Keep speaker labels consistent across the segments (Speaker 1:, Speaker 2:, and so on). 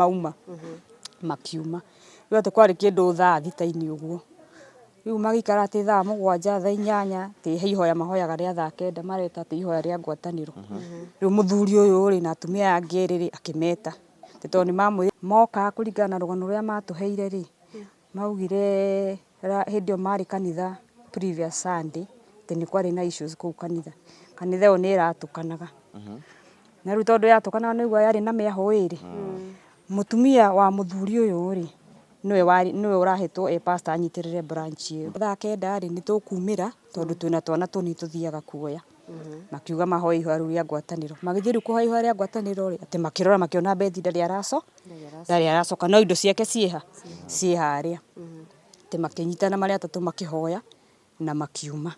Speaker 1: mauma. Makiuma. Rĩu atĩ kwarĩ kĩndũ thaa thita-inĩ ũguo. Rĩu magĩikara atĩ thaa 7, thaa 8, atĩ he ihoya mahoyaga rĩa thaa 9 mareta atĩ ihoya rĩa ngwatanĩro. Rĩu mũthuri ũyũ rĩ na atumia aya angĩ erĩ rĩ akĩmeta. Atĩ tondũ nĩ mamwĩrire moka kũringana na rũgano rũrĩa matũheire rĩ, maugire hĩndĩ ĩyo marĩ kanitha previous Sunday, atĩ nĩ kwarĩ na issues kũu kanitha. Kanitha ĩyo nĩ ĩratũkanaga. Na rĩu tondũ yatũkanaga nĩ ũiguaga yarĩ na mĩahũ ĩrĩ. Mũtumia wa mũthuri ũyũ rĩ, nĩwe warĩ nĩwe ũrahetwo e pastor anyitĩrĩre branch ĩyo. Thaa 9 rĩ, nĩ tũkumĩra tondũ twĩna twana tũnini tũthiaga kuoya. Makiuga mahoe ihoya rĩu rĩa ngwatanĩro. Magĩthiĩ rĩu kũhoya ihoya rĩa ngwatanĩro rĩ, atĩ makĩrora makĩona Beth ndarĩ aracoka, ndarĩ aracoka no indo ciake ciĩha? Ciĩ harĩa. Atĩ makĩnyitana marĩ atatũ makĩhoya na makiuma.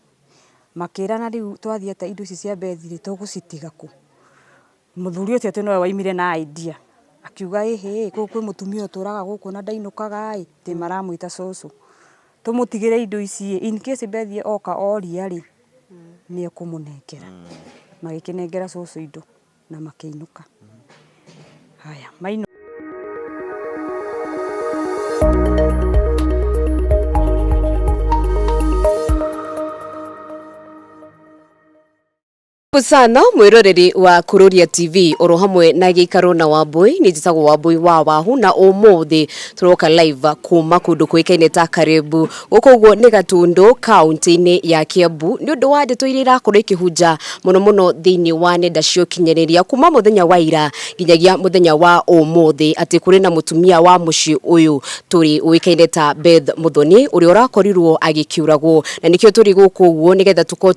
Speaker 1: Makĩrana rĩu twathiĩ atĩa indo ici cia Beth rĩ, tũgũcitiga kũ? Mũthuri ũcio atĩ nĩwe waumire na idea, akiuga ĩhĩ, kwĩ mũtumia ũtũraga gũkũ na ndainũkaga ĩ, atĩ maramwĩta cũcũ. Tũmũtigĩre indo ici ĩ, in case Beth oka oria rĩ, nĩ ekũmũnengera. Magĩkĩnengera cũcũ indo na makĩinũka. Haya, mainũka.
Speaker 2: Sana mwiroreri wa Kururia TV oro hamwe na giikaro na Wambui ni njitagwo Wambui wa Wahu na umuthi turoka live kuma kundu kuikaine ta Karibu guku uguo ni Gatundu kaunti-ini ya Kiambu ni undu wa ndeto iria irakorwo ikihunja muno muno thiini wa nenda cia ukinyaniria kuma muthenya wa ira nginyagia muthenya wa umuthi ati kuri na mutumia wa mucii uyu turi uikaine ta Beth Muthoni uria urakorirwo agikiuragwo na nikio turi guku uguo nigetha tukorwo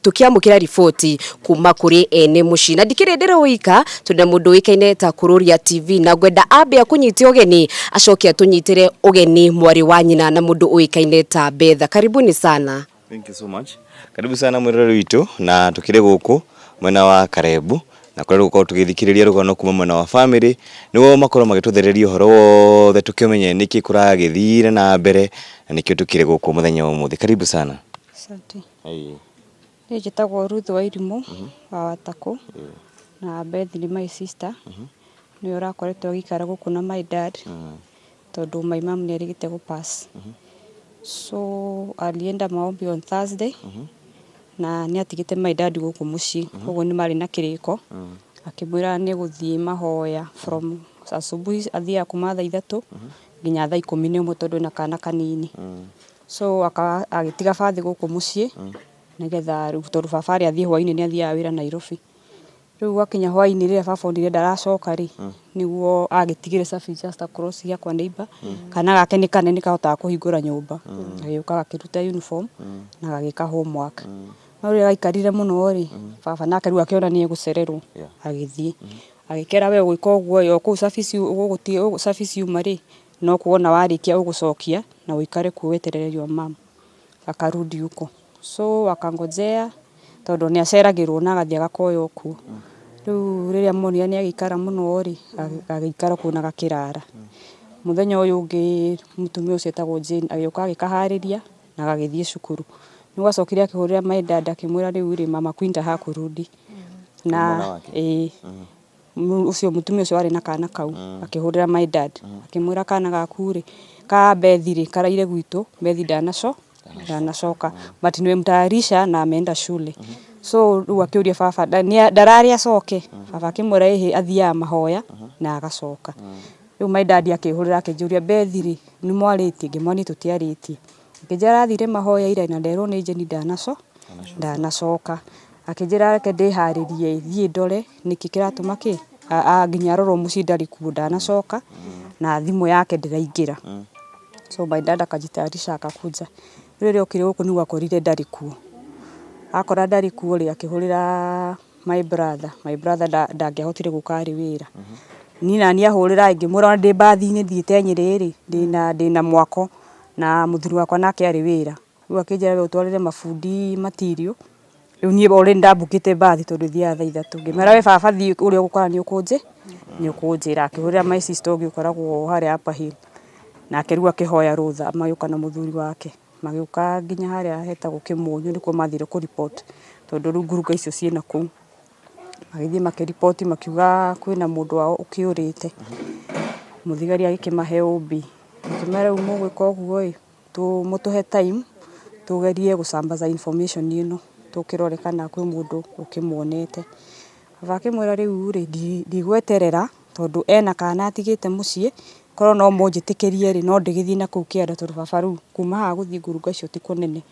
Speaker 2: tukiamukira riboti kuma kuri ene mucii na ndikiri ndiri wika turi na mundu uikaine ta Kururia TV na ngwenda ambe akunyite ugeni acoke atunyitire ugeni mwari wa nyina na mundu uikaine ta Beth. Karibuni sana.
Speaker 3: Thank you so much. Karibu sana mwiroreri witũ na tukire gũkũ mwena wa Karebu na kũrĩa tũgũkorwo tũgĩthikĩrĩria rũgano kuma mwena wa family nĩguo makorwo magĩtũthereria ũhoro wothe tũkĩmenye nĩkĩ kũragĩthire na mbere na nĩkĩo tũkĩrĩ gũkũ mũthenya wa ũmũthĩ. Karibu sana.
Speaker 1: Asante. Niĩ njĩtagwo Ruth Wairimũ wa Watakũ na Beth nĩ my sister. Nĩwe ũrakoretwo agĩikara gũkũ na my dad tondũ my mum nĩ erĩgĩte gũ pass. So alienda maombi on Thursday na nĩ atigĩte my dad gũkũ mũciĩ koguo nĩ marĩ na kĩrĩko. Akĩmwĩra nĩ egũthiĩ mahoya from asubuhi athiaga kuma thaa 3 nginya thaa 11 tondũ ena kana kanini. So agĩtiga bathi gũkũ mũciĩ nĩgetha rĩu tondũ baba arĩ athiĩ hwainĩ nĩ athiaga wĩra Nairobi. Rĩu gwakinya hwainĩ rĩrĩa baba onire ndaracoka rĩ, nĩguo agĩtigire cabi just across ya kwa neighbour. Kana gake nĩ kanene kahotaga kũhingũra nyũmba. Gagĩũka gakĩruta uniform na gagĩka homework. No rĩrĩa gaikarire mũno rĩ, baba nake rĩu akĩona nĩ egũcererwo agĩthiĩ. Agĩkera we ũgwĩka ũguo ĩ, o kũu cabi ciuma rĩ, no kuona warĩkia ũgũcokia na ũikare kuo weterere your mum. Akarudi huko. So akangojea tondũ nĩ aceragĩrwo na agathiĩ agakoya kuo. Rĩu rĩrĩa monire nĩ agĩikara mũno rĩ, gagĩikara kuo na gakĩrara. Mũthenya ũyũ ũngĩ mũtumia ũcio etagwo Jane agĩũka agĩkaharĩria na gagĩthiĩ cukuru. Nĩ gwacokire akĩhũrĩra my dad akĩmwĩra rĩu rĩ, mama Quinta hakurudi. Na ĩĩ ũcio mũtumia ũcio warĩ na kana kau akĩhũrĩra my dad akĩmwĩra kana gaku rĩ ka Beth rĩ karaire gwitũ, Beth ndanacoka but nimemtayarisha na ameenda shule. So rĩu akĩũria baba ndararĩ acoke. Baba akĩmwĩra ĩhĩ athiaga mahoya na agacoka. Rĩu my dad akĩhũrĩra akĩnjũria Beth rĩ nĩ mwarĩtie? Ngĩmwĩra niĩ tũtiarĩtie. Akĩnjĩra arathire mahoya ira na nderwo nĩ Jane ndanacoka. Akĩnjĩra reke ndĩharĩrie thiĩ ndore nĩkĩ kĩratũma kĩ nginya arorwo mũciĩ ndarĩ kuo ndanacoka na thimũ yake ndĩraingĩra. So my dad akajitayarisha akakuja. Rĩu rĩrĩa okire gũkũ nĩguo akorire ndarĩ kuo. Akora ndarĩ kuo rĩ, akĩhũrĩra my brother. My brother ndangĩahotire gũka arĩ wĩra. Niĩ naniĩ ahũrĩra ngĩmwĩra ona ndĩ mbathi-inĩ thiĩte Nyĩrĩ rĩ, ndĩna mwako na mũthuri wakwa nake arĩ wĩra. Rĩu akĩnjĩra we ũtwarĩre mabundi material. Rĩu niĩ already ndambukĩte mbathi tondũ ĩthiaga thaa 3. Ngĩmwĩra we baba thiĩ ũrĩa ũgũkora nĩ ũkũnjĩra. Akĩhũrĩra my sister ũngĩ ũkoragwo harĩa Upper Hill. Nake rĩu akĩhoya rũtha magĩũka na mũthuri wake. Magĩũka nginya harĩa hetagwo Kĩmũnyũ nĩkuo mathire kũ report tondũ rĩu ngurunga icio ciĩna kũu. Magĩthiĩ makĩriboti makiuga kwĩna mũndũ wao ũkĩũrĩte. Mũthigari agĩkĩmahe ũmbi, akĩmera rĩu mũgwĩka ũguo ĩ, mũtũhe time tũgerie gũsambaza information ĩno, tũkĩrore kana kwĩ mũndũ ũkĩmuonete. Baba akĩmwĩra rĩu rĩ, ndigweterera tondũ ena kana atigĩte mũciĩ, korwo no mũnjĩtĩkĩrie rĩ, no ndĩgĩthiĩ na kũu kĩanda tondũ baba rĩu kuma haha gũthiĩ ngurunga icio ti kũnene.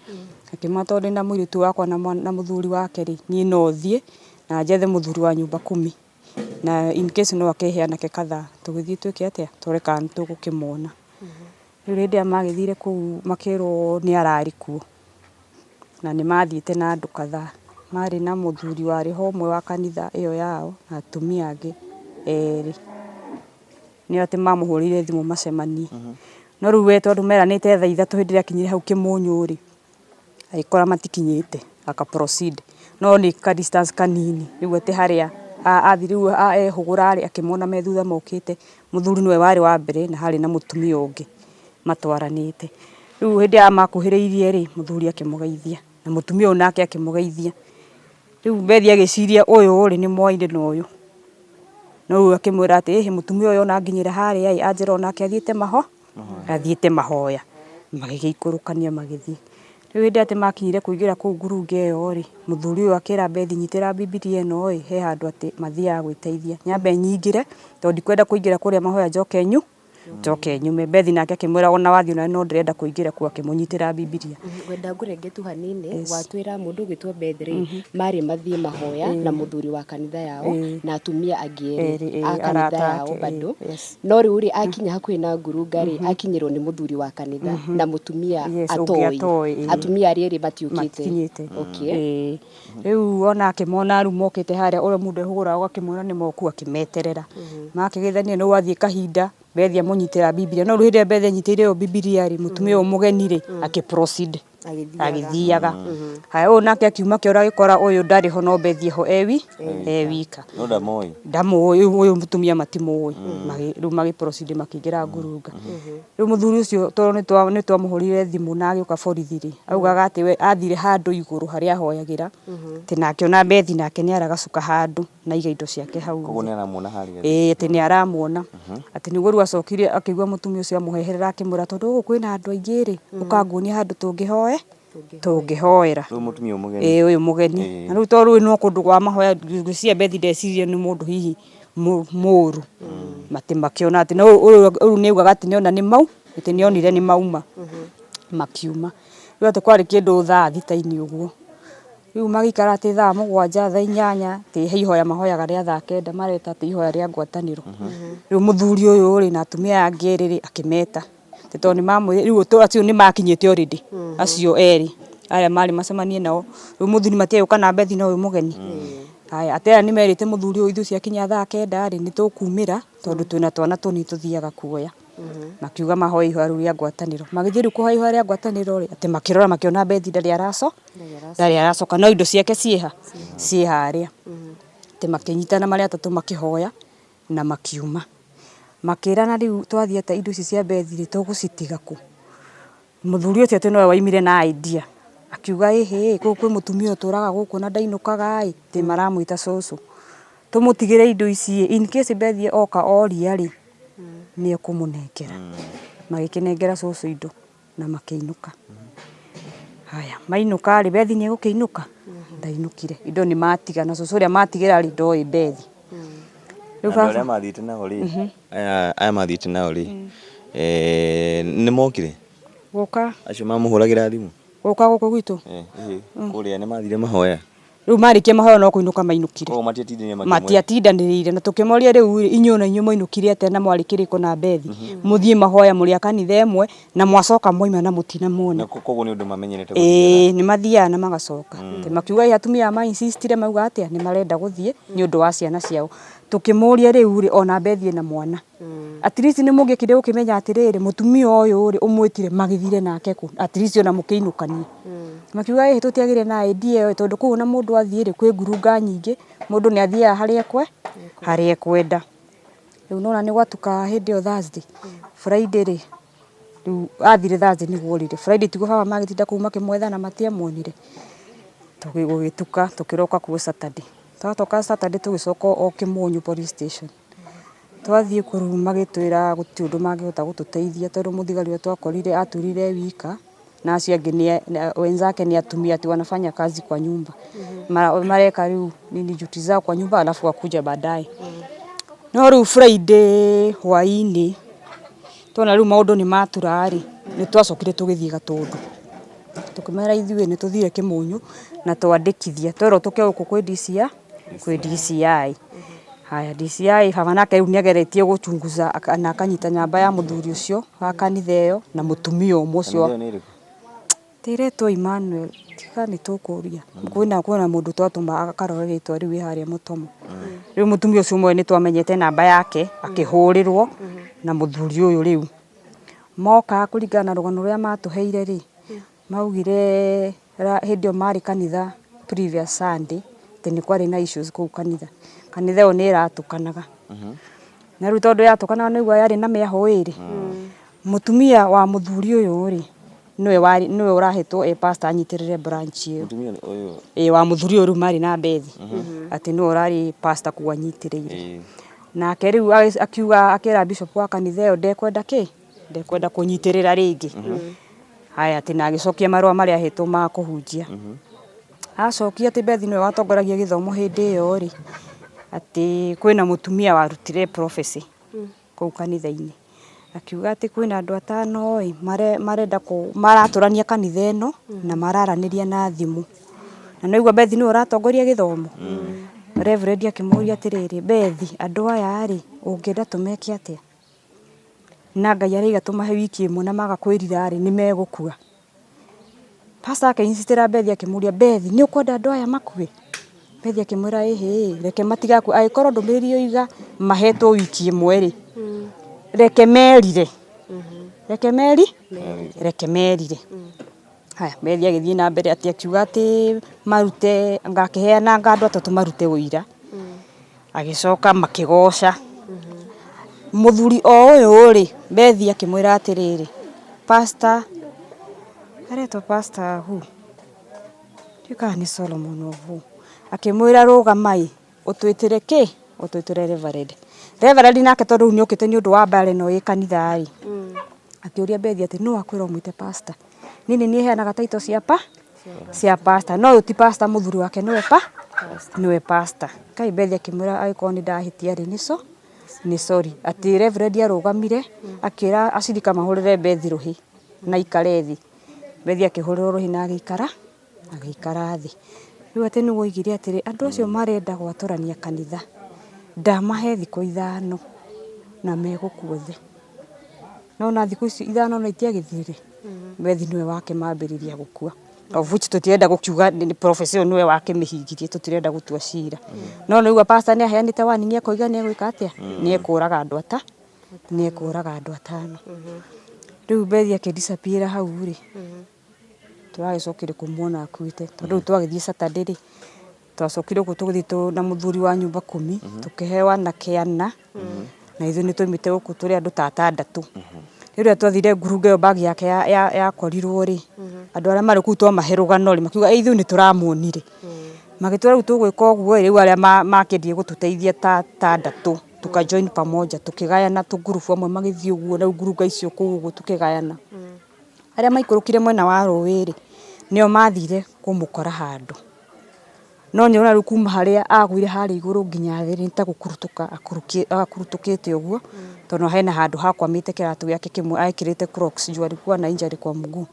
Speaker 1: Akĩmwĩra tondũ ndĩna mũirĩtu wakwa na mũthuri wake rĩ, niĩ no thiĩ na njethe mũthuri wa nyumba kumi. Na in case no akĩhe anake kadhaa tũgĩthiĩ twĩke atĩa, tũrore kana nĩ tũgũkĩmona. Rĩu hĩndĩ ĩrĩa magĩthire kũu makĩrwo nĩ ararĩ kuo, na nĩ mathiĩte na andũ kadhaa. Marĩ na mũthuri warĩ ho ũmwe wa kanitha ĩyo yao na atumia angĩ erĩ. Nĩo atĩ mamũhũrĩire thimũ macemanie. No rĩu we tondũ meranĩte thaa 3 hĩndĩ ĩrĩa akinyire hau Kĩmũnyũ rĩ, agĩkora matikinyĩte aka proceed no nĩ ka distance kanini rĩu atĩ harĩa athiĩ rĩu ehũgũra rĩ akĩmona me thutha mokĩte, mũthuri nĩwe warĩ wa mbere na harĩ na mũtumia ũngĩ matwaranĩte. Rĩu hĩndĩ ĩrĩa amakuhĩrĩirie rĩ, mũthuri akĩmũgeithia na mũtumia ũyũ nake akĩmũgeithia. Rĩu Bethi agĩciria ũyũ rĩ nĩ moaine na ũyũ, no rĩu akĩmwĩra atĩ ĩhĩ mũtumia ũyũ ona anginyĩra harĩa ĩ anjĩra onake athiĩte maho athiĩte mahoya. Magĩgĩikũrũkania magĩthiĩ. Rĩu hĩndĩ ĩrĩa atĩ makinyire kũingĩra kũu ngurunga ĩyo rĩ, mũthuri ũyũ akĩra Bethi nyitĩra Bibilia ĩno ĩ, he handũ atĩ mathiaga gwĩteithia. Nyambe nyingĩre tondũ ndikwenda kũingĩra kũrĩa mahoya njoke njoke nyume. Bethi nake akĩmwĩra ona wathiĩ onawe no ndĩrenda kũingĩra kuo akĩmũnyitĩra Bibilia.
Speaker 2: Ngwenda ngũrenge tu hanini, watwĩra mũndũ ũgwĩtwo Beth rĩ, marĩ mathiĩ mahoya na mũthuri wa kanitha yao na atumia angĩ erĩ a kanitha yao bado. No rĩu rĩ, akinya hakuhĩ na ngurunga rĩ, akinyĩrwo nĩ mũthuri wa kanitha na mũtumia atoĩ. Atumia arĩa erĩ matiũkĩte.
Speaker 1: Okay. Rĩu ona akĩmona rĩu mokĩte harĩa ũrĩa mũndũ ehũgũraga ũgakĩmona nĩ moku akĩmeterera. Makĩgeithania no gwathiĩ kahinda Bethi amũnyitĩra Bibilia. No rĩu hĩndĩ ĩrĩa Bethi anyitĩire ĩyo Bibilia rĩ, mũtumia ũyũ mũgeni rĩ, akĩ proceed agĩthiaga. Haya ũyũ nake akiuma kĩoro agĩkora ũyũ ndarĩ ho no Bethi eho e wika.
Speaker 3: No ndamũĩ.
Speaker 1: Ndamũĩ ũyũ mũtumia matimũĩ. Rĩu magĩ proceed makĩingĩra ngurunga. Rĩu mũthuri ũcio tondũ nĩ twamũhũrĩire thimũ na agĩũka borithi rĩ, augaga atĩ we athire handũ igũrũ harĩa ahoyagĩra, atĩ na akĩona Bethi nake nĩ ara gacuka handũ na aiga indo ciake hau.
Speaker 3: Koguo nĩ aramuona harĩa.
Speaker 1: Ĩĩ atĩ nĩ aramuona. Atĩ nĩguo rĩu acokire akĩigua mũtumia ũcio amũheherera akĩmwĩra tondũ gũkũ kwĩna andũ aingĩ rĩ, ũka nguonie handũ tũngĩhoe, tũngĩhoera.
Speaker 3: Ũyũ mũtumia ũyũ mũgeni.
Speaker 1: Ĩĩ ũyũ mũgeni. Na rĩu tondũ rĩu no kũndũ kwa mahoya ngwĩciria Bethi ndeciririe nĩ mũndũ hihi mũru. Atĩ makĩona atĩ no ũyũ nĩ augaga atĩ nĩona nĩ mau, atĩ nĩonire nĩ mauma. Makiuma. Rĩu atĩ kwarĩ kĩndũ thaa thita-inĩ ũguo. Rĩu magĩikara atĩ thaa 7, thaa 8, atĩ he ihoya mahoyaga rĩa thaa 9 mareta atĩ ihoya rĩa ngwatanĩro. Rĩu mũthuri ũyũ rĩ na atumia aya angĩ erĩ rĩ akĩmeta. Atĩ tondũ nĩ mamwĩrire rĩu acio nĩ makinyĩte already acio erĩ arĩa marĩ macemanie nao. Rĩu mũthuri matiagĩũka na Bethi na ũyũ mũgeni. Haya atĩ aya nĩ merĩte mũthuri ũyũ ithuĩ ciakinya thaa 9 rĩ nĩ tũkumĩra tondũ twĩna twana tũnini tũthiaga kuoya. Makiuga mahoe ihoya rĩu rĩa ngwatanĩro. Magĩthiĩ rĩu kũhoya ihoya rĩa ngwatanĩro rĩ, atĩ makĩrora makĩona Bethi ndarĩ aracoka, ndarĩ aracoka no indo ciake ciĩ ha? Ciĩ harĩa. Atĩ makĩnyitana marĩ atatũ makĩhoya na makiuma. Makĩrana rĩu twathiĩ atĩa indo ici cia Bethi rĩ tũgũcitiga kũ? Mũthuri ũcio atĩ nowe waumire na idea, akiuga ĩhĩ gũkũ kwĩ mũtumia ũtũraga gũkũ na ndainũkaga ĩ, atĩ maramwĩta cũcũ. Tũmũtigĩre indo ici ĩ, in case Bethi oka oria rĩ, nĩ ekũmũnengera. Magĩkĩnengera cũcũ indo na makĩinũka. Haya, mainũka rĩ, Bethi nĩ egũkĩinũka? Ndainũkire, indo nĩ matiga na cũcũ ũrĩa matigĩra rĩ, ndoĩ Bethi.
Speaker 3: Rĩu Andũ arĩa mathiĩte nao rĩ, aya mathiĩte nao rĩ, nĩ mokire?
Speaker 1: Gũka.
Speaker 3: Acio mamũhũragĩra thimũ?
Speaker 1: Gũka gũkũ gwitũ?
Speaker 3: Kũrĩa nĩ mathire mahoya?
Speaker 1: Rĩu marĩkia mahoya no kũinũka mainũkire.
Speaker 3: Koguo matiatindanĩire makĩmwĩra?
Speaker 1: Matiatindanĩrĩire na tũkĩmoria rĩu rĩ, inyuĩ ona inyuĩ mwainũkire atĩa na mwarĩ kĩrĩko na Bethi? Mũthiĩ mahoya mũrĩ a kanitha ĩmwe na mwacoka mwaima na mũtinamwona.
Speaker 3: Na koguo nĩ ũndũ mamenyerete
Speaker 1: gũthiaga? Ĩĩ nĩ mathiaga na magacoka. Atĩ makiuga ĩ atumia aya ma insist ire mauga atĩa, nĩ marenda gũthiĩ nĩ ũndũ wa ciana ciao. Tũkĩmũria rĩu rĩ, ona Bethi ena mwana. At least nĩ mũngĩekire gũkĩmenya atĩrĩrĩ, mũtumia ũyũ rĩ, ũmwĩtire magĩthire nake kũ? At least ona mũkĩinũkanie. Makiuga ĩhĩ tũtiagĩire na idea ĩyo tondũ kũu ona mũndũ athiĩ rĩ, kwĩ ngurunga nyingĩ, mũndũ nĩ athiaga harĩa harĩa ekwenda. Rĩu nĩ wona nĩ gwatuka hĩndĩ ĩyo Thursday, Friday rĩ, rĩu athire Thursday nĩguo orire. Friday tiguo baba magĩtinda kũu makĩmwetha na matiamuonire. Gũgĩtuka tũkĩroka kuo Saturday. Twatoka Saturday tũgĩcoka o Kĩmunyũ police station. Twathiĩ kũu rĩu magĩtwĩra gũtirĩ ũndũ mangĩhota gũtũteithia tondũ mũthigari ũrĩa twakorire atwĩrire e wika na acio angĩ nĩ wenzake ni atumia ati wanafanya kazi kwa nyumba. Mareka rĩu nini duty zao kwa nyumba alafu wakuja baadaye. No rĩu Friday hwaĩ-inĩ twona rĩu maũndũ nĩ matura rĩ, nĩ twacokire tũgĩthiĩ Gatũndũ. Tũkĩmera ithuĩ nĩ tũthire Kĩmũnyũ na twandĩkithia twerwo tũke gũkũ kwĩ DCI, kwĩ DCI. Haya DCI baba nake rĩu nĩ ageretie gũchunguza na akanyita namba ya mũthuri ũcio wa kanitha ĩyo na mũtumia ũmwe ũcio.
Speaker 3: Kanitha ĩyo nĩ ĩrĩkũ?
Speaker 1: Tĩretwo Emmanuel, tiga nĩ tũkũria. Kwĩna kwĩna mũndũ twatũma akarore rĩtwa rĩu ĩ harĩa Mũtomo. Rĩu mũtumia ũcio ũmwe nĩ twamenyete namba yake akĩhũrĩrwo na mũthuri ũyũ rĩu. Moka kũringana na rũgano rũrĩa matũheire rĩ, maugire hĩndĩ ĩyo marĩ kanitha previous Sunday, atĩ nĩ kwarĩ na issues kũu kanitha. Kanitha ĩyo nĩ ĩratũkanaga. Na rĩu tondũ yatũkanaga nĩ ũguo yarĩ na mĩahũ ĩrĩ. Mũtumia wa mũthuri ũyũ rĩ, nĩwe warĩ nĩwe ũrahetwo e pastor anyitĩrĩre branch ĩyo.
Speaker 3: Mũtumia ũyũ?
Speaker 1: Ĩĩ wa mũthuri ũyũ rĩu marĩ na Beth. Atĩ nĩwe ũrarĩ pastor kũu anyitĩrĩire. Nake rĩu akiuga akĩra bishop wa kanitha ĩyo ndekwenda kĩ? Ndekwenda kũnyitĩrĩra rĩngĩ. Haya atĩ na agĩcokia marũa marĩa ahetwo ma kũhunjia. Acokia atĩ Beth nĩwe watongoragia gĩthomo hĩndĩ ĩyo rĩ, atĩ kwĩna mũtumia warutire prophecy kũu kanitha-inĩ. Akiuga atĩ kwĩna andũ atano ĩ, marenda maratũrania kanitha ĩno na mararanĩria na thimũ. Na nĩwaigua Beth nĩwe ũratongoria gĩthomo. Reverend akĩmũria atĩrĩrĩ, Beth, andũ aya rĩ, ũngĩenda tũmeke atĩa? Na Ngai araiga tũmahe wiki ĩmwe na maga kwĩrira rĩ, nĩ megũkua. Pastor akĩ-insistĩra Beth akĩmũria, Beth, nĩ ũkwenda andũ aya makue? Beth akĩmwĩra ĩhĩ, reke matigakue, angĩkorwo ndũmĩrĩri yoiga mahetwo wiki ĩmwe rĩ, reke merire. Reke meri? Reke merire. Haya, Beth agĩthiĩ na mbere atĩ akiuga atĩ marute, anga akĩheana anga andũ atatũ marute ũira. Agĩcoka makĩgoca. Mũthuri o ũyũ rĩ, Beth akĩmwĩra atĩrĩrĩ, pastor, aretwo pastor who? Ndiũĩ kana nĩ Solomon or who. Akĩmwĩra rũgamai, ũtwĩtĩre kĩ? Ũtwĩtĩre reverend. Reverend nake tondũ rĩu nĩ okĩte nĩ ũndũ wa mbara ĩno ĩ kanitha rĩ, akĩũria Beth atĩ nũ wakwĩra ũmwĩte pastor? Niĩ nĩ niĩ heanaga title cia pa? Cia pastor. No ũyũ ti pastor mũthuri wake nĩwe pa? Nĩwe pastor. Kai Beth akĩmwĩra angĩkorwo nĩ ndahĩtia rĩ, nĩ so? Nĩ sorry. Atĩ reverend arũgamire akĩra acirika mahũrĩre Beth rũhĩ na aikare thĩ. Beth akĩhũrĩrwo rũhĩ na agĩikara, agĩikara thĩ. Rĩu atĩ nĩ woigire atĩrĩ, andũ acio marenda gwatũrania kanitha, ndamahe thikũ ithano na megũkua othe. No ona thikũ ici ithano no itiagĩthirire, Beth nĩwe wakĩmambĩrĩria gũkua. Of which tũtirenda gũkiuga nĩ prophecy ĩyo nĩwe wakĩmĩhingirie, tũtirenda gũtua cira. No nĩũraigua pastor nĩ aheanĩte warning akoiga nĩ egwĩka atĩa? Nĩ ekũraga andũ ata, nĩ ekũraga andũ atano. Rĩu Beth akĩ disappear hau rĩ, tũragĩcokire kũmuona akuĩte. Tondũ rĩu twagĩthiĩ Saturday rĩ, twacokire gũkũ tũgĩthiĩ na mũthuri wa nyumba kumi, tũkĩheo anake ana, na ithuĩ nĩ twaumĩte gũkũ tũrĩ andũ ta atandatũ. Rĩu rĩrĩa twathire ngurunga ĩyo bag yake yakorirwo rĩ, andũ arĩa marĩ kũu twamahe rũgano rĩ, makiuga ithuĩ nĩ tũramuonire. Magĩtwĩra rĩu tũgwĩka ũguo ĩ, rĩu arĩa makĩendire gũtũteithia ta atandatũ, tũka join pamoja, tũkĩgayana tũngurubu amwe magĩthiĩ ũguo rĩu ngurunga icio kũu ũguo tũkĩgayana. Arĩa maikũrũkire mwena wa rũĩ rĩ, nĩo mathire kũmũkora handũ. No nĩ ũrona rĩu kuma harĩa agũire harĩa igũrũ nginya thĩ nĩ ta gũkurutũka akurutũkĩte ũguo, tondũ hena handũ hakwamĩte kĩratũ gĩake kĩmwe ekĩrĩte crocs juu alikuwa na injury kwa mguu.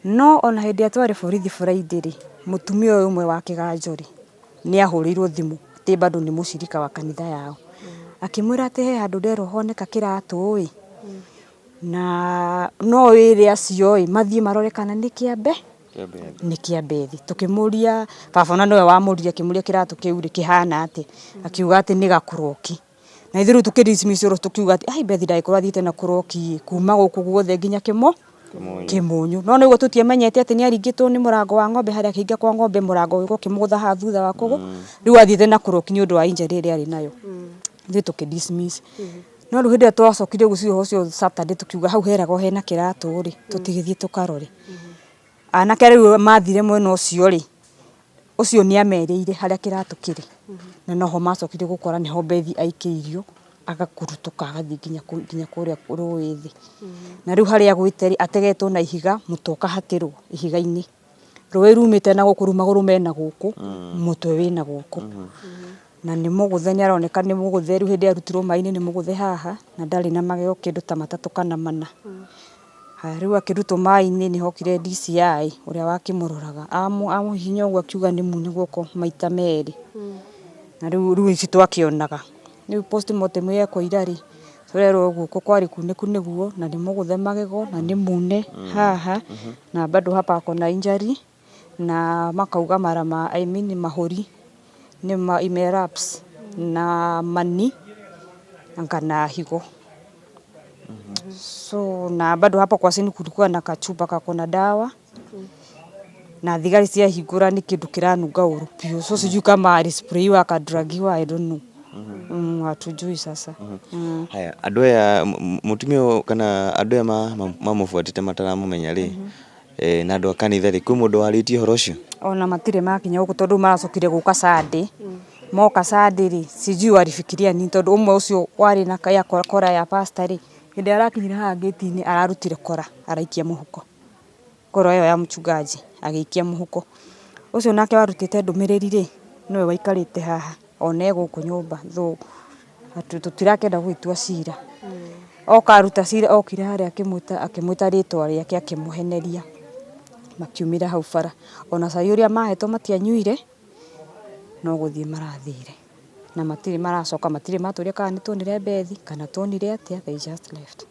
Speaker 1: No ona hĩndĩ ĩrĩa twarĩ borithi Friday rĩ, mũtumia ũyũ ũmwe wa kĩganjo rĩ, nĩ ahũrĩirwo thimũ atĩ bado nĩ mũcirika wa kanitha yao. Akĩmwĩra atĩ he handũ nderwo honeka kĩratũ ĩ, na no wĩre acio ĩ, mathiĩ marore kana nĩ kĩa nĩ kĩa Beth. Tũkĩmũria, baba ona nĩwe wamũririe akĩmũria kĩratũ kĩu rĩ kĩhana atĩa, akiuga atĩ nĩ gakũroki. Na ithuĩ rĩu tũkĩ dismiss ũhoro tũkiuga atĩ ai Beth ndangĩkorwo athiĩte na kũroki ĩ, kuma gũkũ guothe nginya Kĩmũnyũ. No nĩguo tũtiamenyete atĩ nĩ aringĩtwo nĩ mũrango wa ng'ombe harĩa akĩhinga kwa ng'ombe mũrango ũgĩũka ũkĩmũgũtha haha thutha wa kũgũ. Rĩu athiĩte na kũroki nĩ ũndũ wa injury ĩrĩa arĩ nayo. Ithuĩ tũkĩ dismiss. No rĩu hĩndĩ ĩrĩa twacokire gwĩciria ũhoro ũcio Saturday tũkiuga hau heragwo hena kĩratũ rĩ, tũtigĩthiĩ tũkarore. Anake rĩu mathire mwena ũcio rĩ, ũcio nĩ amerĩire harĩa kĩratũ kĩrĩ. Na noho macokire gũkora nĩho Beth aikĩirio. Agakurutũka agathiĩ nginya nginya kũrĩa rũĩ thĩ. Na rĩu harĩa agwĩte rĩ, ategetwo na ihiga, mũtwe ũkahatĩrwo ihiga-inĩ. Rũĩ rumĩte na gũkũ rĩu magũrũ mena gũkũ, mũtwe wĩna gũkũ. Na nĩ mũgũthe, nĩ aroneka nĩ mũgũthe, rĩu hĩndĩ ĩrĩa arutirwo maĩ-inĩ nĩ mũgũthe haha, na ndarĩ na magego kĩndũ ta matatũ kana mana. Haya rĩu akĩrutwo maĩ-inĩ nĩ hokire DCI ũrĩa wakĩmũroraga, amũhihinya ũguo akiuga nĩ mune guoko maita merĩ. Na rĩu rĩu ici twakĩonaga. Rĩu postmortem yekwo ira rĩ, tũrerwo guoko kwarĩ kunĩku nĩguo, na nĩ mũgũthe magego, na nĩ mune haha, na bado hapa ako na injury, na makauga mara ma, I mean mahũri nĩ ma ime-erupts na mani anga na higo. So na bado hapo kwa scene kulikuwa na kachupa kako na dawa na thigari ciahingũra nĩ kĩndũ kĩranunga ũru biũ, so sijui kama alisprayiwa akadragiwa, I don't know. Hatujui sasa.
Speaker 3: Haya, andũ aya, mũtumia ũyũ kana andũ aya mamũbuatĩte mataramũmenya rĩ, na andũ a kanitha rĩ, kwĩ mũndũ warĩtie ũhoro ũcio?
Speaker 1: Ona matirĩ makinya gũkũ tondũ maracokire gũka Sunday. Moka Sunday rĩ, sijui walifikiria nini, tondũ ũmwe ũcio warĩ na ya kora ya pastor rĩ, hĩndĩ ĩrĩa arakinyire haha gate-inĩ ararutire kora araikia mũhuko. Kora ĩyo ya mchungaji agĩikia mũhuko. Ũcio nake warutĩte ndũmĩrĩri rĩ, nĩwe waikarĩte haha ona e gũkũ nyũmba, though tũtirakĩenda gũgĩtua cira. Oka aruta cira, okire harĩa akĩmwĩta, akĩmwĩta rĩtwa rĩake, akĩmũheneria, makiumĩra hau bara. Ona cai ũrĩa mahetwo matianyuire, no gũthiĩ marathire. Na matirĩ maracoka, matirĩ matũria kana nĩ tuonire Bethi kana tuonire atĩa, they just left.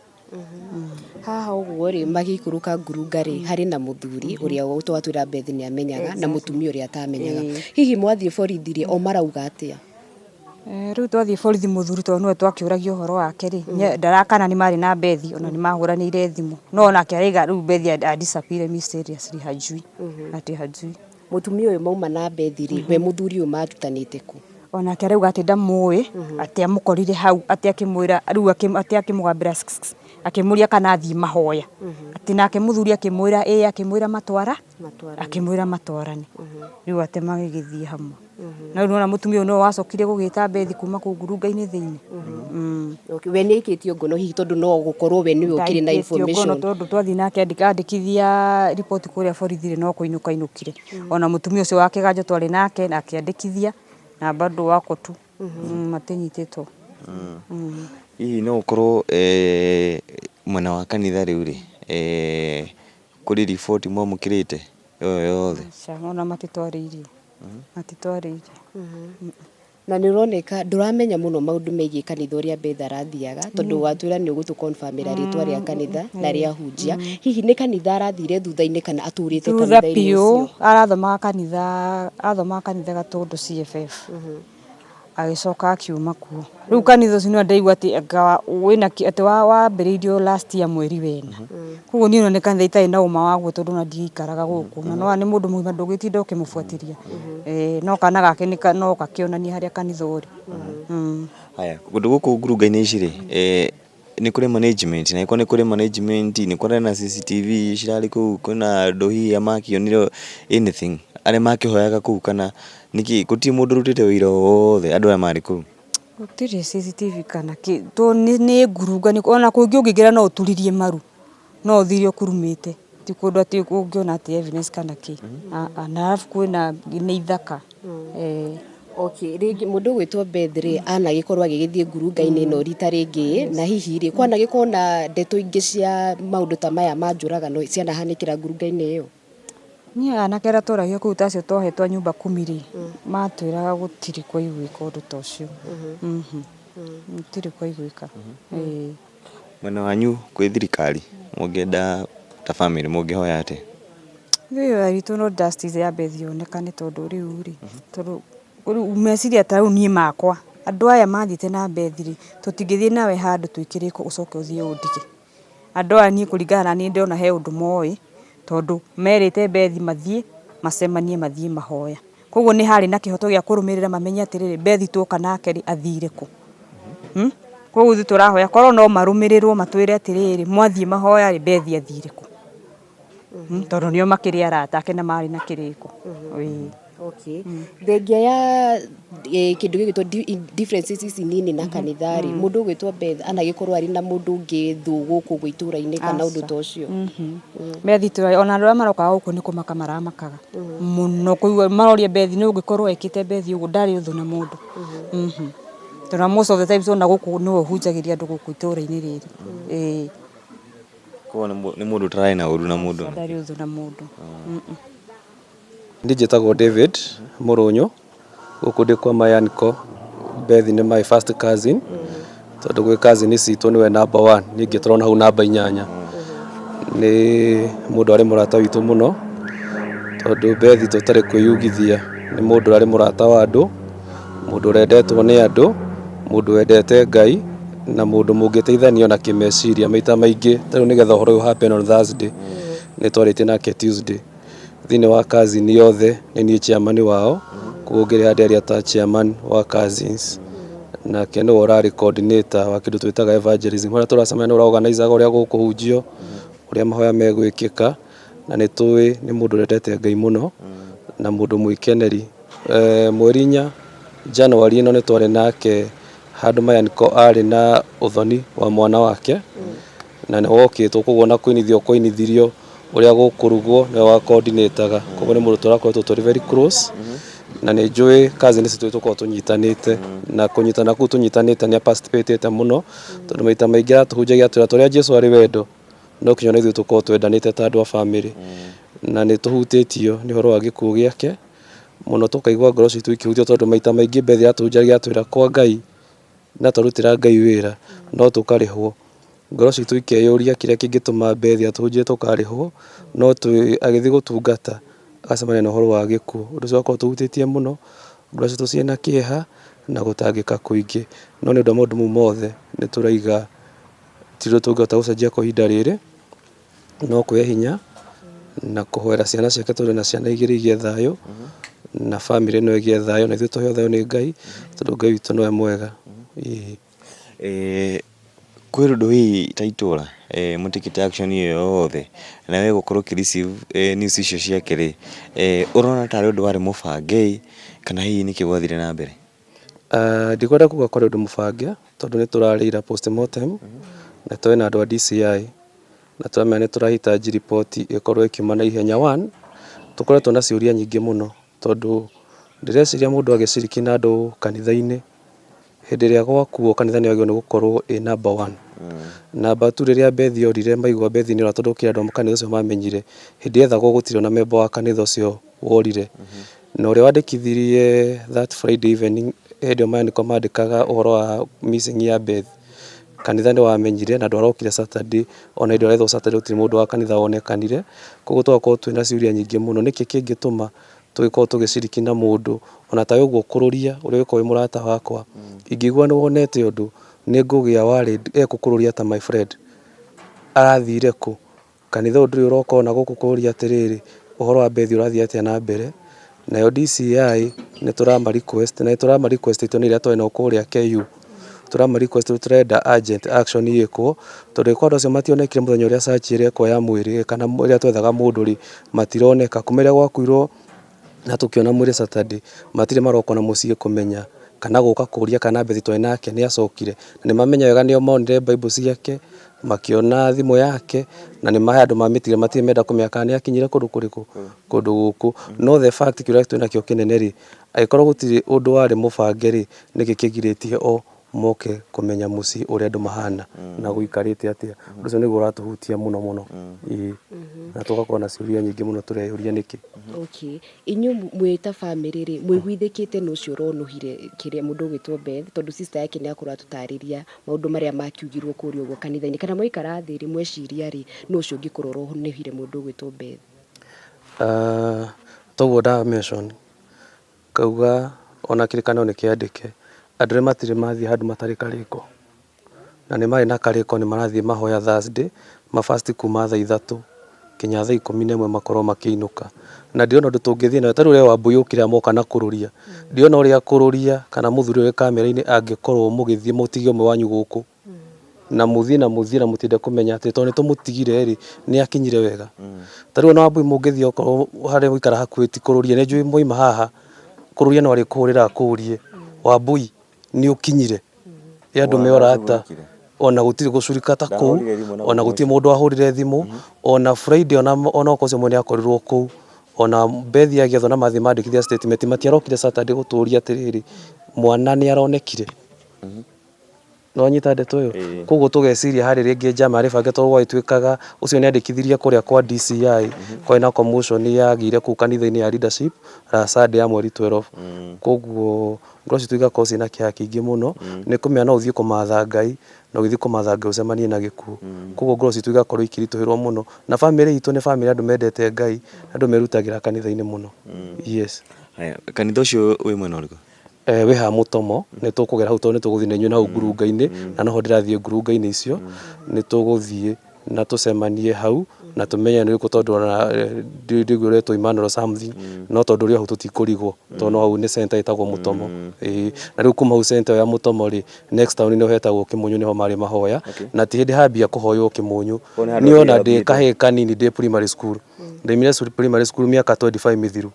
Speaker 2: Haha ũguo rĩ, magĩikũrũka ngurunga rĩ, harĩ na mũthuri ũrĩa twatwĩra Bethi nĩ amenyaga na mũtumia ũrĩa atamenyaga. Hihi mwathiĩ borithi rĩ, o marauga atĩa?
Speaker 1: Rĩu twathiĩ borithi, mũthuri tondũ nĩwe twakĩũragia ũhoro wake rĩ, ndarakana nĩ marĩ na Bethi, ona nĩ mahũranĩire thimũ, no onake araiga rĩu Bethi a disappear mysteriously, hajui, ati hajui.
Speaker 2: Mũtumia ũyũ mauma na Bethi rĩ, we mũthuri ũyũ marutanĩte kũ?
Speaker 1: Onake arauga atĩ ndamũĩ, atĩ amũkorire hau, atĩ akĩmwĩra rĩu atĩ akĩmũgambĩra akĩmũria kana athiĩ mahoya, atĩ nake mũthuri akĩmwĩra ĩĩ, akĩmwĩra matwara akĩmwĩra matwarane, rĩu atĩ magĩgĩthiĩ hamwe. Na rĩu nĩwona mũtumia ũyũ nĩwe wacokire gũgĩta Bethi kuma kũu ngurunga-inĩ thĩinĩ.
Speaker 2: Okay, we nĩ aikĩtio ngono hihi, tondũ no gũkorwo we nĩwe ũkĩrĩ na
Speaker 1: Ndaikĩtio ngono
Speaker 2: information?
Speaker 1: Tondũ twathiĩ nake andĩkithia riboti kũrĩa borithi rĩ, no kũinũka ainũkire. Ona mũtumia ũcio wa kĩganjo twarĩ nake na akĩandĩkithia na bado wako tu, matinyitĩtwo.
Speaker 3: Hihi no ũkorwo mwena wa kanitha rĩu rĩ, kũrĩ riboti mwamũkĩrĩte ĩyo yothe?
Speaker 1: Aca, ona matitwarĩirie, matitwarĩirie.
Speaker 2: Na nĩ ũroneka ndũramenya mũno maũndũ megiĩ kanitha ũrĩa Beth arathiaga, tondũ watwĩra nĩ ũgũtũ-confirmĩra rĩtwa rĩa kanitha na rĩa hunjia. Hihi nĩ kanitha arathire thutha-inĩ kana atũrĩte
Speaker 1: thutha
Speaker 2: kanitha-inĩ
Speaker 1: biũ
Speaker 2: ũcio?
Speaker 1: Arathomaga kanitha, athomaga kanitha Gatũndũ CFF, agĩcoka akiuma kuo. Rĩu kanitha ũcio nĩwe ndaigua atĩ anga wĩna atĩ wambĩrĩirio last year mweri wena. Koguo niĩ ona nĩ kanitha itarĩ na ũma waguo, tondũ ona ndigĩikaraga gũkũ, na nĩwona nĩ mũndũ mũgima, ndũngĩtinda ũkĩmũbuatĩria. No kana gake no gakĩonanie harĩa kanitha ũrĩ.
Speaker 3: Haya, kũndũ gũkũ ngurunga-inĩ ici rĩ, nĩ kũrĩ management? Na angĩkorwo nĩ kũrĩ management, nĩ kũrĩ na CCTV cirarĩ kũu, kwĩna andũ hihi makĩonire anything arĩa makĩhoyaga kũu, kana nĩkĩ gũtirĩ mũndũ ũrutĩte ũira o wothe andũ aya marĩ kũu?
Speaker 1: Gũtirĩ CCTV kana kĩ, to nĩ ngurunga, ona kũngĩ ũngĩingĩra no ũturirie maru, no ũthire ũkurumĩte, ti kũndũ atĩ ũngĩona atĩ evidence kana kĩ. Na arabu kwĩna nĩ ithaka.
Speaker 2: Okay, rĩngĩ mũndũ ũgwĩtwo Beth rĩ, anagĩkorwo agĩgĩthiĩ ngurunga-inĩ ĩno rita rĩngĩ, na hihi rĩ, kwanagĩkorwo na ndeto ingĩ cia maũndũ ta maya ma njũragano cianahanĩkĩra ngurunga-inĩ ĩyo?
Speaker 1: Niĩ anake arĩa twaragio kũu, ta acio twohetwo nyumba kumi rĩ, matwĩraga gũtirĩ kwaiguĩka ũndũ ta ũcio. Gũtirĩ kwaiguĩka. Ĩĩ.
Speaker 3: Mwena wanyu kwĩ thirikari, mũngĩenda ta family mũngĩhoya atĩa?
Speaker 1: Ithuĩ witũ no justice ya Beth yonekane, tondũ rĩu rĩ, tondũ rĩu meciria ta rĩu niĩ makwa, andũ aya mathiĩte na Beth rĩ, tũtingĩthiĩ nawe handũ twĩkĩrĩkwo ũcoke ũthiĩ ũndige. Andũ aya niĩ kũringana na niĩ ndĩrona he ũndũ moĩ, tondũ merĩte Beth mathiĩ macemanie, mathiĩ mahoya. Koguo nĩ harĩ na kĩhoto gĩa kũrũmĩrĩra mamenye atĩrĩrĩ, Beth tuoka nake rĩ, athire kũ? Koguo ithuĩ tũrahoya korwo no marũmĩrĩrwo matwĩre atĩrĩrĩ, mwathiĩ mahoya rĩ, Beth athire kũ? Tondũ nĩo makĩrĩ arata ake na marĩ na kĩrĩko. Ĩĩ.
Speaker 2: Okay. Thengia ya kĩndũ gĩgwĩtwo differences ici nini na kanitha rĩ, mũndũ ũgwĩtwo Beth anagĩkorwo arĩ na mũndũ ũngĩ thũ gũkũ ũguo itũra-inĩ kana ũndũ ta ũcio?
Speaker 1: Bethi tũra ona andũ arĩa marokaga gũkũ nĩ kũmaka maramakaga mũno, kũigua maroria Bethi nĩ ũngĩkorwo ekĩte Bethi ũguo, ndarĩ ũthũ na mũndũ. Tondũ most of the times ona gũkũ nĩwe ũhunjagĩria andũ gũkũ itũra-inĩ rĩrĩ. Ĩĩ.
Speaker 3: Koguo nĩ mũndũ ũtararĩ na ũru na mũndũ.
Speaker 1: Ndarĩ ũthũ na mũndũ.
Speaker 4: Niĩ njĩtagwo David Mũrũnyũ, gũkũ ndĩ kwa my uncle. Beth nĩ my first cousin, tondũ gwĩ cousin citũ nĩwe number one, niĩ ngĩtũrona hau namba 8. Nĩ mũndũ arĩ mũrata witũ mũno, tondũ Beth tũtarĩ kwĩyugithia nĩ mũndũ arĩ mũrata wa andũ, mũndũ ũrendetwo nĩ andũ, mũndũ wendete Ngai, na mũndũ mũngĩteithania ona kĩmeciria maita maingĩ. Ta rĩu nĩgetha ũhoro ũyũ happen on Thursday, nĩ twarĩtie nake Tuesday. Thĩinĩ wa cousin yothe nĩ niĩ chairman wao, koguo ngĩrĩ handũ ta chairman wa cousins, nake nĩwe ũrarĩ coordinator wa kĩndũ twĩtaga evangelism, harĩa tũracemania nĩwe ũraorganizaga ũrĩa gũkũhunjio, ũrĩa mahoya megwĩkĩka, na nĩ tũĩ nĩ mũndũ wendete Ngai mũno na mũndũ mwĩkeneri. Mweri 4 January ĩno nĩ twarĩ nake handũ my uncle arĩ na ũthoni wa mwana wake, na nĩ wokĩtwo, koguo ona kũinithio kwainithirio, ũrĩa gũkũrugwo nĩwe wa coordinataga, koguo nĩ mũndũ tũrakoretwo tũrĩ very close, na nĩ njũĩ cousin citũ tũkoragwo tũnyitanĩte, na kũnyitana kũu tũnyitanĩte nĩ participatĩte mũno, tondũ maita maingĩ aratũhunjagia atwĩra ta ũrĩa Jesũ arĩ wendo, no kinya ona ithuĩ tũkorwo twendanĩte ta andũ a famĩlĩ, na nĩ tũhutĩtio nĩ ũhoro wa gĩkuũ gĩake mũno, tũkaigua ngoro citũ ikĩhutio, tondũ maita maingĩ Beth atũhunjagia atwĩra kwa Ngai na twarutĩra Ngai wĩra no tũkarĩhwo. Ngoro citũ ikeyũria kĩrĩa kĩngĩtũma Beth atũhunjie tũkarĩhwo, no agĩthiĩ gũtungata agacemania na ũhoro wa gĩkuũ. Ũndũ ũcio ũgakorwo ũtũhutĩtie mũno, ngoro citũ ciĩna kĩeha na gũtangĩka kũingĩ, no nĩ ũndũ wa maũndũ mau mothe nĩ tũraiga ti ũndũ tũngĩhota gũcenjia kwa ihinda rĩrĩ, no kwĩhe hinya na kũhoera ciana ciake, tondũ ena ciana 2 igĩe thayũ, na famĩlĩ ĩno ĩgĩe thayũ, na ithuĩ tũheo thayũ nĩ Ngai, tondũ Ngai witũ nĩwe mwega.
Speaker 3: Ĩĩ. Kwĩ ũndũ hihi ta itũra mũtĩkĩte action ĩyo yothe, na we gũkorwo ũkĩ receive news icio ciake rĩ, ũrona tarĩ ũndũ warĩ mũbange kana hihi nĩkĩ gwathire na mbere?
Speaker 4: Ndikwenda kuga kwarĩ ũndũ mũbange, tondũ nĩ tũrarĩira postmortem na twĩ na andũ a DCI, na tũramenya nĩ tũrahitaji riboti ĩkorwo ĩkiuma na ihenya. One, tũkoretwo na ciũria nyingĩ mũno, tondũ ndĩreciria mũndũ agĩciriki na andũ kanitha-inĩ, hĩndĩ ĩrĩa gwakuo kanitha nĩ yagĩrĩirwo nĩ gũkorwo ĩ number one. Number two, rĩrĩa Beth orire, maigua Beth nĩ ora, tondũ kũrĩ andũ a kanitha ũcio mamenyire, hĩndĩ yethagwo gũtirĩ ona member wa kanitha ũcio worire. Na ũrĩa wandĩkithirie that Friday evening, hĩndĩ ĩyo maandĩko mandĩkaga ũhoro wa missing ya Beth, kanitha nĩ wamenyire na ndwarokire Saturday, ona hĩndĩ ĩrĩa ũrethwo Saturday gũtirĩ mũndũ wa kanitha wonekanire. Koguo tũgakorwo twĩna ciũria nyingĩ mũno, nĩkĩ kĩngĩtũma tũgĩkorwo tũgĩciriki na mũndũ ona tawe ũguo kũrũria ũrĩa ũgĩkorwo wĩ mũrata wakwa, ingĩigua nĩ wonete ũndũ nĩ ngũgĩa worried ekũkũrũria ta my friend arathire kũ, kanitha ũyũ ndũrĩ ũroka ona gũkũ kũria atĩrĩrĩ, ũhoro wa Beth ũrathiĩ atĩa na mbere. Nayo DCI nĩ tũrama request, na nĩ tũrama request nĩ ĩrĩa twarĩ nao kũrĩa KU, tũrama request tũrenda urgent action ĩkwo, tondũ angĩkorwo andũ acio mationekire mũthenya ũrĩa search ĩrekwo ya mwĩrĩ kana ĩrĩa twethaga mũndũ rĩ, matironeka. Kuma rĩrĩa gwakuirwo na tũkĩona mwĩrĩ Saturday, matirĩ maroka ona mũciĩ kũmenya kana gũka kũria kana Beth twarĩ nake nĩ acokire. Na nĩ mamenya wega nĩo monire Bible ciake, makĩona thimũ yake, na nĩ he andũ mamĩtigire, matirĩ menda kũmenya kana nĩ akinyire kũndũ kũrĩkũ, kũndũ gũkũ. No the fact kĩũria twĩnakĩo kĩnene rĩ, angĩkorwo gũtirĩ ũndũ warĩ mũbange rĩ, nĩkĩ kĩgirĩtie o moke kũmenya mũciĩ ũrĩa andũ mahana na gũikarĩte atĩa? Ũndũ ũcio nĩguo ũratũhutia mũno mũno. Ĩĩ. Na tũgakorwo na ciũria nyingĩ mũno tũreyũria nĩkĩ.
Speaker 2: Okay. Inyuĩ mwĩ ta famĩlĩ rĩ, mũiguithĩkĩte nĩ ũcio ũronũhire kĩrĩa mũndũ ũgwĩtwo Beth, tondũ sister yake nĩ akorwo atũtarĩria maũndũ marĩa makiugirwo kũrĩa ũguo kanitha-inĩ, kana mwaikara thĩ rĩ, mweciria rĩ, nũ ũcio ũngĩkorwo ũronũhire mũndũ ũgwĩtwo Beth?
Speaker 4: Toguo nda mention, ngauga ona kĩrĩkanĩro nĩ kĩandĩke, andũ arĩa matirĩ mathiĩ handũ matarĩ karĩko, na nĩ marĩ na karĩko nĩ marathiĩ mahoya Thursday, ma fast kuma thaa 3 nginya thaa 11 makorwo makĩinũka. Na ndirona ũndũ tũngĩthiĩ nayo, ta rĩu we Wambui ũkĩrĩa moka na kũrũria, ndirona ũrĩa kũrũria kana mũthuri ũrĩa wĩ kamera-inĩ angĩkorwo mũgĩthiĩ mũtige ũmwe wanyu gũkũ. Na mũthiĩ na mũthiĩ na mũtinde kũmenya atĩ tondũ nĩ tũmũtigire rĩ, nĩ akinyire wega. Ta rĩu ona Wambui mũngĩthiĩ okorwo harĩa mũikara hakuhĩ ti kũrũria, nĩ njũĩ mwaima haha kũrũria no arĩkũhũrĩra akũrie, Wambui nĩ ũkinyire? Ĩ andũ me orata ona gũtirĩ gũcurika ta kũu, ona gũtirĩ mũndũ wahũrire thimũ, ona Friday ona ona okorwo ũcio mwene akorirwo kũu, ona Bethi agĩethwo na mathiĩ mandĩkithia statement matiarokire Saturday gũtũria atĩrĩrĩ, mwana nĩ aronekire. Nĩwanyita ndeto ĩyo? Koguo tũgeciria harĩ rĩngĩ njama yarĩ bange tondũ gwagĩtuĩkaga ũcio nĩ andĩkithirie kũrĩa kwa DCI, kwarĩ na commotion yagĩire kũu kanitha-inĩ ya leadership last Sunday ya mweri 12. Koguo ngoro citũ igakorwo ciĩna kĩeha kĩingĩ mũno, nĩ kũmenya no ũthiĩ kũmatha Ngai, na ũgĩthiĩ kũmatha Ngai ũcemanie na gĩkuũ. Koguo ngoro citũ igakorwo ikĩritũhĩrwo mũno. Na bamĩrĩ itũ nĩ bamĩrĩ andũ mendete Ngai, andũ merutagĩra kanitha-inĩ mũno. Yes.
Speaker 3: Haya, kanitha ũcio wĩ mwena ũrĩkũ?
Speaker 4: Eh, wĩ haha mũtomo nĩ tũkũgera hau tondũ nĩ tũgũthiĩ na inyuĩ na hau ngurunga-inĩ na noho ndĩrathiĩ ngurunga-inĩ icio nĩ tũgũthiĩ na tũcemanie hau na tũmenye nĩ ũrĩkũ tondũ ona ndĩguo ũretwo Emmanuel something no tondũ ũrĩ o hau tũtikũrigwo tondũ no hau nĩ center ĩtagwo Mũtomo. Ĩĩ na rĩu kuma hau center ĩyo ya Mũtomo rĩ, next town nĩho hetagwo Kĩmũnyũ nĩho marĩ mahoya na ti hĩndĩ hambia kũhoywo Kĩmũnyũ. Niĩ ona ndĩ kahĩĩ kanini ndĩ primary school, ndaumire primary school mĩaka 25 mĩthiru.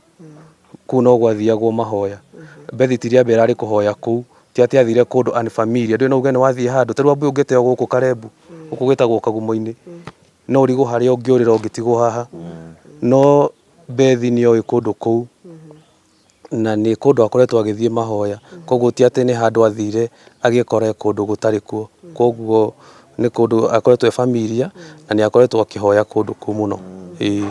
Speaker 4: Kũu no gwathiagwo mahoya. Bethi ti rĩa mbere arĩ kũhoya kũu, ti atĩ athire kũndũ unfamiliar. Ndũĩ no uge nĩ wathiĩ handũ, ta rĩu Wambui ũngĩteo gũkũ Karembu, gũkũ gwĩtagwo Kagumo-inĩ, no ũrigwo harĩa ũngĩũrĩra ũngĩtigwo haha. No Bethi nĩ oĩ kũndũ kũu, na nĩ kũndũ akoretwo agĩthiĩ mahoya. Koguo ti atĩ nĩ handũ athire agĩkora e kũndũ gũtarĩ kuo. Koguo nĩ kũndũ akoretwo e familiar, na nĩ akoretwo akĩhoya kũndũ kũu mũno. Ĩĩ.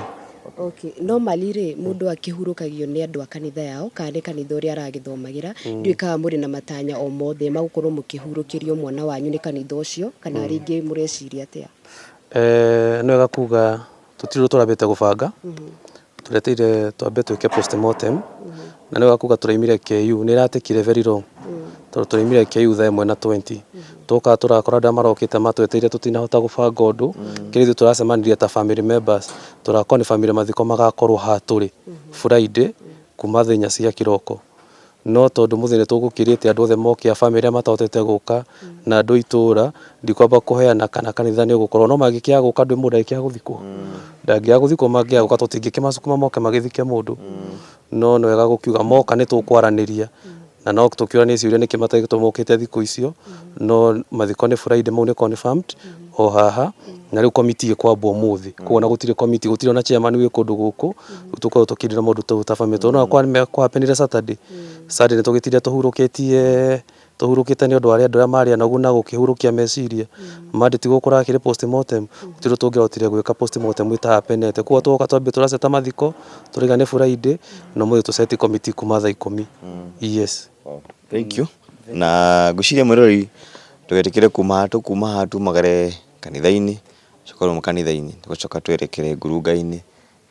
Speaker 2: Okay. Normally rĩ, mũndũ akĩhurũkagio nĩ andũ a kanitha yao kana nĩ kanitha ũrĩa aragĩthomagĩra. Ndiũĩ kana mũrĩ na matanya o mothe ma gũkorwo mũkĩhurũkĩrio mwana wanyu nĩ kanitha ũcio kana rĩngĩ mũreciria atĩa?
Speaker 4: Eh, nĩ wega kuga tũtirĩ ũndũ tũrambĩte gũbanga, tũreteire twambe twĩke postmortem, na nĩ wega kuga tũraumire KU, nĩ ĩratekire very long, tondũ tũraumire KU thaa ĩmwe na 20, twoka tũrakora andũ arĩa marokĩte matwetereire tũtinahota gũbanga ũndũ, kĩrĩa ithuĩ tũracemanirie ta family members, tũrakorwo nĩ family mathiko magakorwo haha tũrĩ Friday kuma thaa inya cia kĩroko. No tondũ mũthĩ nĩ tũgũkĩrĩte andũ othe moke a family arĩa matahotete gũka na andũ a itũra, ndikwamba kũheana kana kanitha nĩ ũgũkorwo, no mangĩkĩaga gũka ndũĩ mũndũ ndangĩkĩaga gũthikwo, ndangĩaga gũthikwo mangĩaga gũka tũtingĩkĩmacukuma moke magĩthike mũndũ, no nĩ wega gũkiuga moka nĩ tũkwaranĩria na no tũkĩũranie ciũria nĩkĩ mategĩtwo mokĩte thikũ icio, no mathiko nĩ Friday mau nĩ confirmed o haha, na rĩu committee ĩkwambwo ũmũthĩ, koguo ona gũtirĩ committee, gũtirĩ ona chairman wĩ kũndũ gũkũ, rĩu tũkoragwo tũkĩrĩra maũndũ tũu ta family, tondũ nĩwona kwa happenire Saturday, Sunday nĩ tũgĩtindire tũhurũkĩtie, tũhurũkĩte nĩ ũndũ wa andũ arĩa marĩ anogu na gũkĩhurũkia meciria, Monday tiguo kũrakĩrĩ postmortem, gũtirĩ ũndũ tũngĩahotire gwĩka postmortem ĩta happenete, koguo twoka twambie tũraceta mathiko, tũraiga nĩ Friday, na ũmũthĩ tũceti committee kuma thaa ikũmi, yes.
Speaker 3: Thank you. Na ngwĩciria mwĩroreri ndũgetĩkĩre kuma haha tũkuma haha tumagare kanitha-inĩ, tũkorwo kanitha-inĩ tũgũcoka twerekere ngurunga-inĩ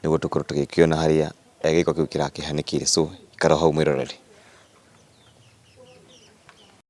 Speaker 3: nĩguo tũkorwo tũgĩkĩona harĩa gĩko kĩu kĩrakĩhanĩkĩire. So ikara o hau mwĩroreri.